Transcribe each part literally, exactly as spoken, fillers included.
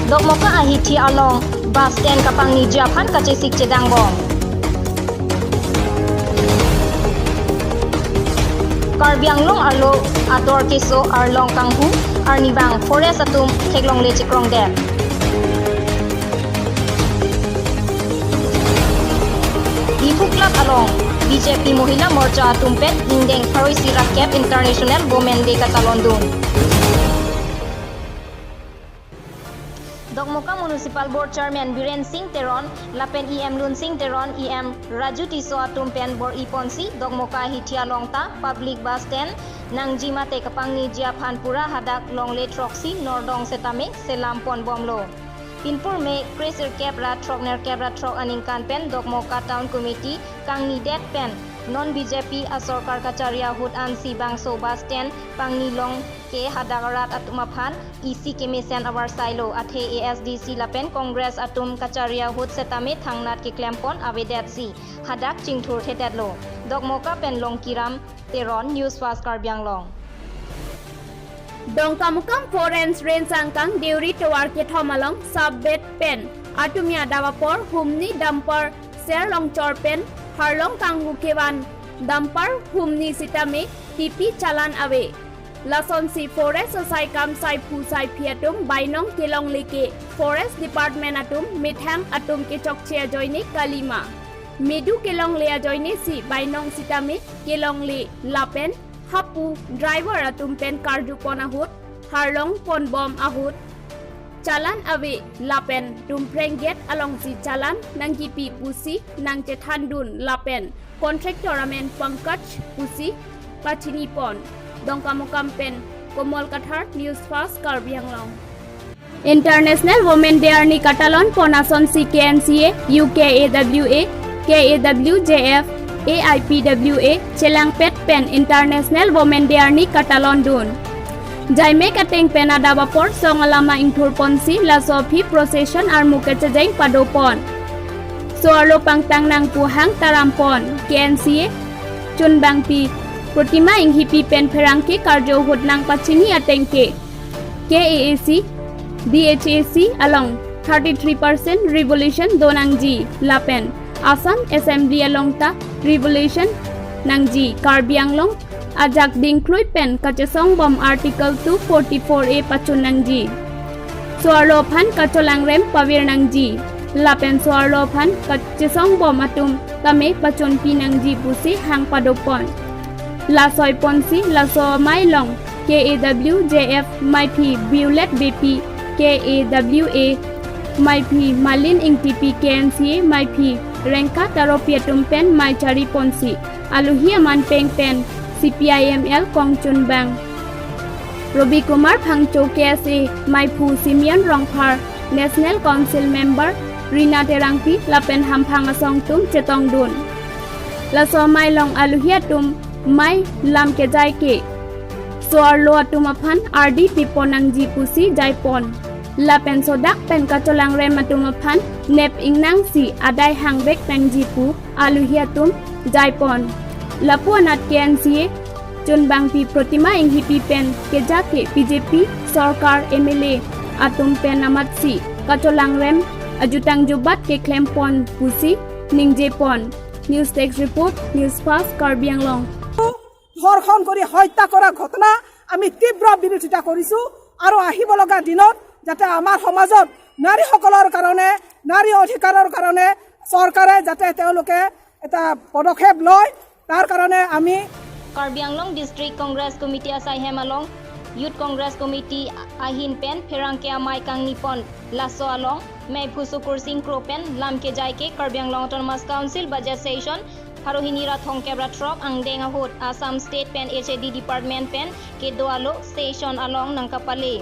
Dokmoka ahithi along bus stand kapangniji aphan kachesik chedangbom. Karbi Anglong arlo ator keso arlong kanghu arnivang forest atum theklongle chekrongdet. Diphu Club along B J P Mohila Morcha atum pen ingdeng pharo isi ra kep International Women Day katalondun. Dokmoka Municipal Board Chairman Biren Singh Teron lapen E M Lunsing Teron, E M Raju Tisso atum pen bor-iponsi Dokmoka ahithi along ta public bus stand nangji mate kapangniji aphan pura hadak longle throksi nordong setame selam ponbomlo. Pinpur me kresirkep ra throknerkep ra throk aningkan pen Dokmoka Town Committee kangnidet pen non B J P asorkar kachari ahut ansi bangso bus stand pangnilong ke hadak rat atum aphan isi kemesen avarsailo, athe A S D C lapen Congress atum kachari ahut setame thangnat keklempon avedetsi hadak chingthurthedetlo. Dokmoka pen Longkiram Teron, News Fast Karbi Anglong. Dongkamukam Four Range angkang Deuri tovar kethom along sub-bed pen artumia adap apor humni dumper ser longchor pen harlong kanghu kevan dumper humni sitame tipi challan ave. Lasonsi forest asai kam saiphu saiphi atum bainong kelongle ke Forest Department atum methang atum kechokche ajoine kalima. Medu kelongle ajoine si bainong sitame kelongle lapen hapu driver atum pen karjupon ahut harlong ponbom ahut challan ave lapen Tumpreng gate alongsi challan nangkipi pusi nangchethandun lapen contractor amen Pankaj pusi pachinipon. Dongkamukam pen Komol Kathar, News Fast Karbi Anglong. International Women Day arni katalonpon asonsi K N C A, U K A W A, K A W J F, A I P W A, chelangpet pen International Women Day arni katalondun. Jaimek ateng pen adap apor song alama ingthurponsi laso aphi procession armu kechejeng padopon. So-arlo pangtang nangpu hang tarampon, K N C A chunbangpi Protima Enghipi pen pherangke karjo ahut nangpachini ateng ke K A A C, D H A C along thirty-three percent revolution do nangji lapen Assam Assembly along ta revolution nangji, Karbi Anglong ajak dingklui pen kachesongbom Article two forty-four A pachun nangji. So-arlo aphan kacholangrem pavir nangji lapen so-arlo aphan kachesongbom atum tame pachunpi nangji pusi hang padopon. Lasoiponsi laso amei along K A W J F meiphi Violet Beypi, K A W A meiphi Malin Ingtipi, K N C A meiphi Rengka Taropi atum pen mei chariponsi alohi aman peng pen C P I M L kongchunbang Robi Kumar Phangcho, K S A meiphu Simeon Rongphar, National Council member Rina Terangpi lapen hamphang asong atum chetongdun. Laso amei along alohi atum mei lam kejai ke so-arlo atum aphan ardi pipon nangji pusi jaipon. Lapen sodak pen kacholangrem atum aphan nep ingnangsi adai hangvek nangji pu alohi atum jaipon. Lapu anat K N C A chunbangpi Protima Enghipi pen keja ke B J P sorkar M L A atum pen amatsi kacholangrem ajutang jubat keklempon pusi ningjepon. News Desk Report, News Fast Karbi Anglong. ধৰ্ষণ কৰি হত্যা কৰা ঘটনা আমি তীব্ৰ বিৰোধিতা কৰিছো আৰু আহিব লগা দিনত যাতে আমাৰ সমাজত নাৰীসকলৰ কাৰণে, নাৰী অধিকাৰৰ কাৰণে চৰকাৰে যাতে তেওঁলোকে এটা পদক্ষেপ লয়, তাৰ কাৰণে আমি Karbi Anglong District Congress Committee asaihem along Youth Congress Committee ahin pen pherangke amei kangnipon. Laso along meiphu Sukur Singh Kro pen lam kejai ke Karbi Anglong Autonomous Council budget session pharo hini ra thomkep ra throk angdeng ahut Assam State pen H A D Department pen kedo alo session along nangkapale.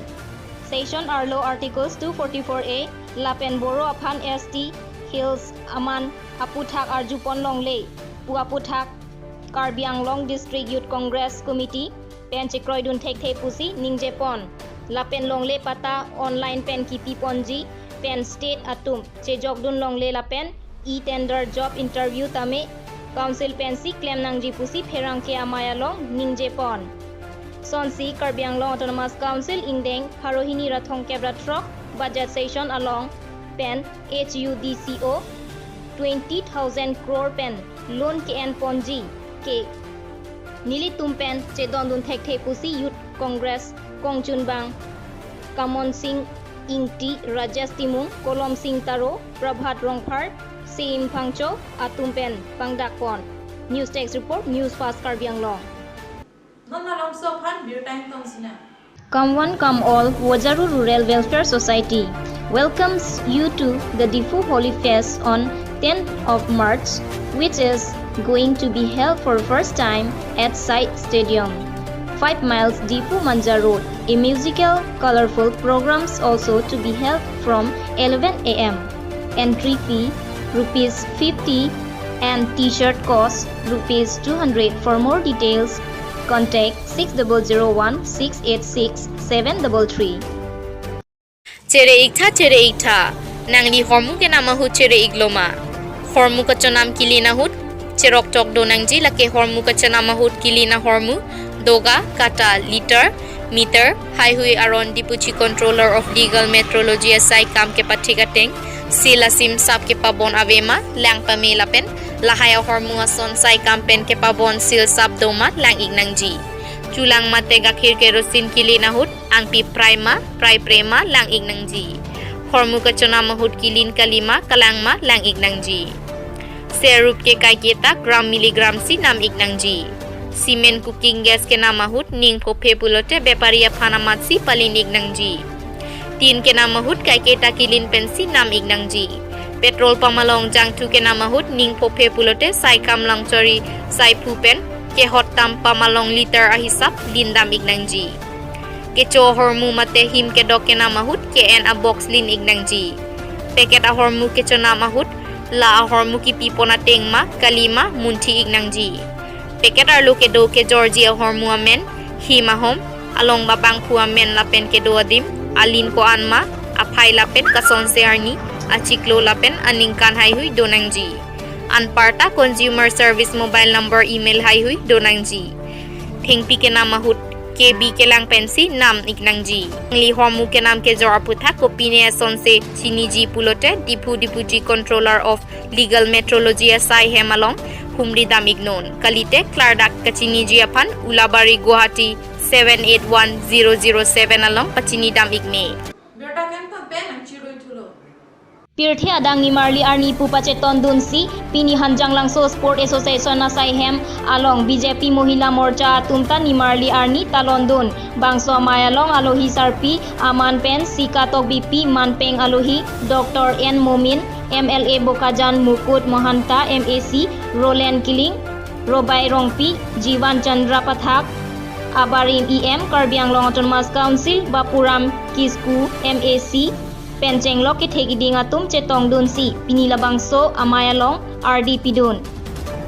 Session arlo Articles two forty-four A lapen Boro aphan S T Hills aman aputhak arjupon longle pu aputhak Karbi Anglong District Youth Congress Committee pen chekroidun thekthe pusi ningjepon. Lapen longle patta online pen kipiponji pen state atum chejokdun longle lapen e-tender job interview tame council pensi klem nangji pusi pherangke amei along ningjepon. Sonsi Karbi Anglong Autonomous Council ingdeng pharo hini ra thomkep ra throk budget session along pen H U D C O twenty thousand crore pen loan ke-en ponji ke nelitum pen chedondun thekthe pusi Youth Congress kongchunbang Kamon Sing Ingti, Rajesh Timung, Kolom Sing Taro, Prabhat Rongphar, Seim Phangcho atum pen pangdakpon. News Desk Report, News Fast Karbi Anglong. Non malomso aphan birta ingtong sinang. Come one, come all, Vojaru Rural Welfare Society welcomes you to the Diphu Holi Fest on tenth of March, which is going to be held for first time at Side Stadium, five miles Diphu Manja Road. A musical, colorful programs also to be held from eleven a m. Entry fee rupees fifty and T-shirt cost rupees two hundred. For more details, contact six double zero one six eight six seven double three. Chere-iktha, chere-iktha. Nangli hormu kenam ahut chere-ikloma? Hormu kachonam kilin ahut cheroktok do nangji. Lake hormu kachonam ahut kilin ahormu, doga, kata, liter, meter, haihui aron Diphu Chief Controller of Legal Metrology asai kam kepathik ateng, seal asim sap kepabon avema, lang pame lapen lahai ahormu ason sai kam pen kepabon seal sap doma lang-ik nangji. Chulang mate gakhir kerosene kilin ahut angpi prai ma, prai pre ma lang-ik nangji. Hormu kachonam ahut kilin kalima, kalang ma lang-ik nangji. Serup ke kaiketa gram milligram si nam-ik nangji. Cement cooking gas kenam ahut ning phophe pulote bepari aphan amatsi palin-ik nangji. Tin kenam ahut kaiketa kilin pensi nam-ik nangji. Petrol pump along jangthu kenam ahut ning phophe pulote sai kam langchori sai phu pen kehot tam pump along liter ahisap lindam-ik nangji. Kecho ahormu mate him kedok kenam ahut ke-en abox lin-ik nangji. Packet ahormu kechonam ahut la ahormu kipipon ateng ma kalima munthi-ik nangji. Packet arlo kedo kejorji ahormu amen, him ahom, along babangphu amen lapen kedo adim, alin ko-an ma, aphai lapen kasonse arni, achiklo lapen aningkan haihui do nangji. Anparta Consumer Service mobile number, email haihui do nangji. Thengpi kenam ahut K B kelang pensi nam-ik nangji. Nangli hormu kenam kejor aputhak kopine asonse chiniji pulote Diphu Deputy Controller of Legal Metrology asai hem along humri dam-ik non. Kalite klardak kachiniji aphan Ulabari Guwahati seven eight one zero zero seven along pachini dam-ik me. Birta kangton pen nangchirui thulo. Pirthe adang nimarli arni pu pachetondunsi pini Hanjanglangso Sport Association asai hem along B J P Mohila Morcha atum ta nimarli arni talondun. Bangso amei along alohi sarpi aman pen Sika Tokbipi, manpeng alohi Doctor N Momin, M L A Bokajan Mukut Mahanta, M A C Roland Killing, Robai Rongpi, Jiwan Chandra Pathak, abarim E M Karbi Anglong Autonomous Council Bapuram Kisku, M A C, pen chenglok kethek iding atum chetongdunsi pini labangso amei along ardi pidun.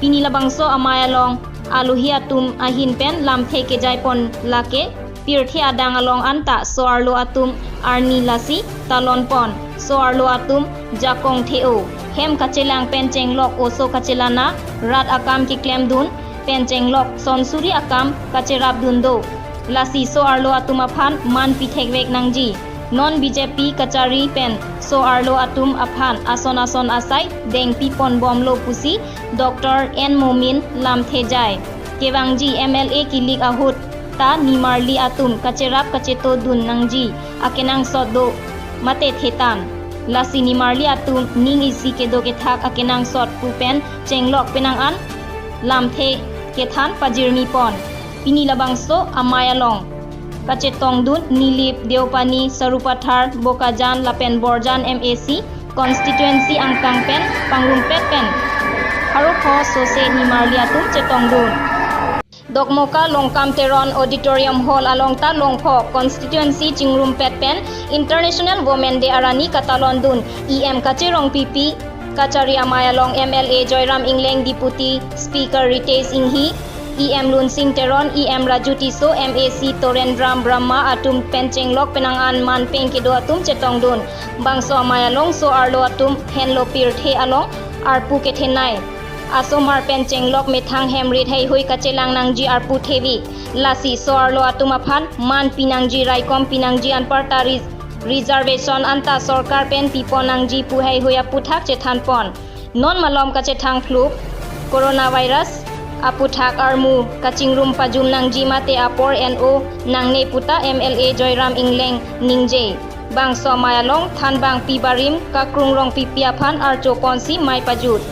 Pini labangso amei along alohi atum ahin pen lamthe kejaipon lake pirthe adang along anta so-arlo atum arni lasi talonpon. So-arlo atum jakong the-o, hem kachelang pen chenglok oso kachelana, rat akam keklemdun pen chenglok sonsuri akam kacherapdun do. Lasi so-arlo atum aphan man pithekvek nangji. Non B J P kachari pen so-arlo atum aphan ason ason asai dengpipon bomlo pusi Doctor N Momin lamthe jai. Kevangji M L A kilik ahut ta nimarli atum kacherap kachetodun nangji, akenangsot do mate thetan. Lasi nimarli atum ning isi kedo kethak akenangsot pu pen chenglok penang an lamthe kethan pajirmipon. Pini labangso amei along kachetongdun Nilip, Deopani, Sarupathar, Bokajan lapen Borjan M A C constituency angkang pen pangrumpet pen pharo pho sose nimarli atum chetongdun. Dokmoka Longkam Teron Auditorium Hall along ta Longpho constituency chingrumpet pen International Women Day arni katalondun. E M Kache Rongpipi kachari amei along M L A Joyram Engleng, Deputy Speaker Ritesh Enghi, E M Lunsing Teron, E M Raju Tisso, M A C Torendra Brahma atum pen chenglok penang an manpeng kedo atum chetongdun. Bangso amei along so-arlo atum henlo pirthe along arpu kethenei asomar pen chenglok methang hem rit heihui kachelang nangji arpu thevi. Lasi so-arlo atum aphan man pinangji, raikom pinangji anparta ri Reservation anta sorkar pen pipon nangji pu heihui aputhak chethanpon. Non malom kachethang flu, coronavirus aputhak armu kachingrum pajum nangji mate apor en-o nangne puta M L A Joyram Engleng ningje. Bangso amei along thanbang pi barim Kakrung Rongpipi aphan archo ponsi mei pajut.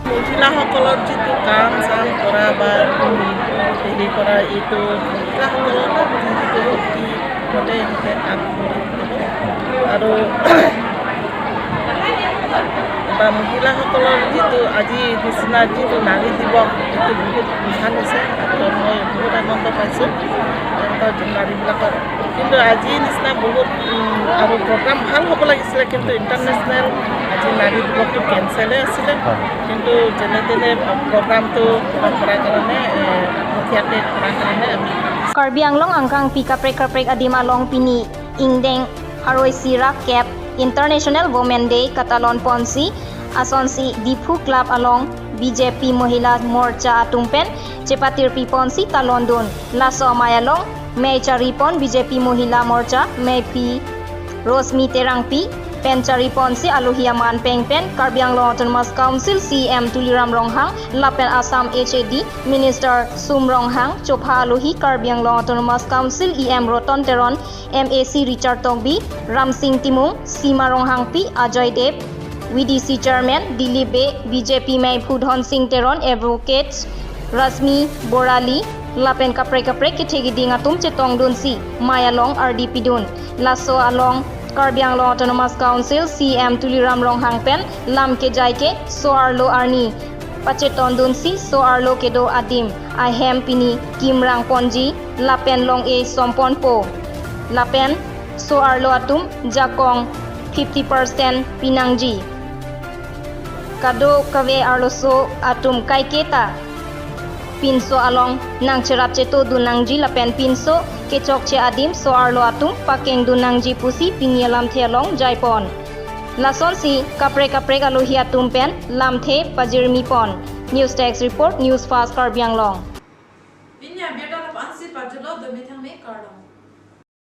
মহিলাসকলৰ যিটো কাম চাম কৰা বা, উম, হেৰি কৰা, এইটো মহিলাসকলৰ যিটো শক্তি, মানে, এনেকে কাম কৰি থাকিব। আৰু বা মহিলাসকলৰ যিটো আজি নিচিনা যিটো নাৰী দিৱস, এইটো বহুত ভাল হৈছে। আৰু মই বহুত আনন্দ পাইছোঁ এনেকুৱা নাৰীবিলাকৰ। কিন্তু আজি নিচিনা বহুত, উম, আৰু প্ৰগ্ৰাম ভাল হ'ব লাগিছিলে, কিন্তু ইণ্টাৰনেশ্যনেল আজি নাৰী দিৱসটো কেঞ্চেলে আছিলে। হয়। কিন্তু যেনে তেনে প্ৰগ্ৰামটো কৰাৰ কাৰণে, এ, সুকীয়াকৈ কৰাৰ কাৰণে আমি Karbi Anglong angkangpi kaprek kaprek adim along pini ingdeng haroi isi ra kep International Women Day katalon ponsi asonsi Diphu Club along B J P Mohila Morcha atum pen chepatirpi ponsi talon dun. Laso amei along mei chari pon B J P Mohila Morcha meiphi Rosmi Terangpi pen chari ponsi alohi aman peng pen Karbi Anglong Autonomous Council C E M Tuliram Ronghang lapen Assam H A D Minister Sum Ronghang, chopha alohi Karbi Anglong Autonomous Council E M Roton Teron, M A C Richard Tokbi, Ramsing Timung, Sima Ronghangpi, Ajoy Deb, V D C Chairman Dilip Bey, B J P meiphu Dhonsing Teron, Advocate Rashmi Borali, lapen kaprek kaprek kethe kiding atum chetongdunsi mei along ardi pidun. Laso along Karbi Anglong Autonomous Council C E M Tuliram Ronghang pen lam kejai ke so-arlo arni pachetondunsi so-arlo kedo adim ahem pini kimrang ponji lapen long-e som ponpo. Lapen so-arlo atum jakong fifty percent pinangji. Kadokave arloso atum kaiketa pinso along nangcherap chetodun nangji lapen pinso kechokche adim so-arlo atum pakengdun nangji pusi pini alamthe along jaipon. Lasonsi kaprek kaprek alohi atum pen lamthe pajirmi pon. News Desk Report, News Fast Karbi Anglong.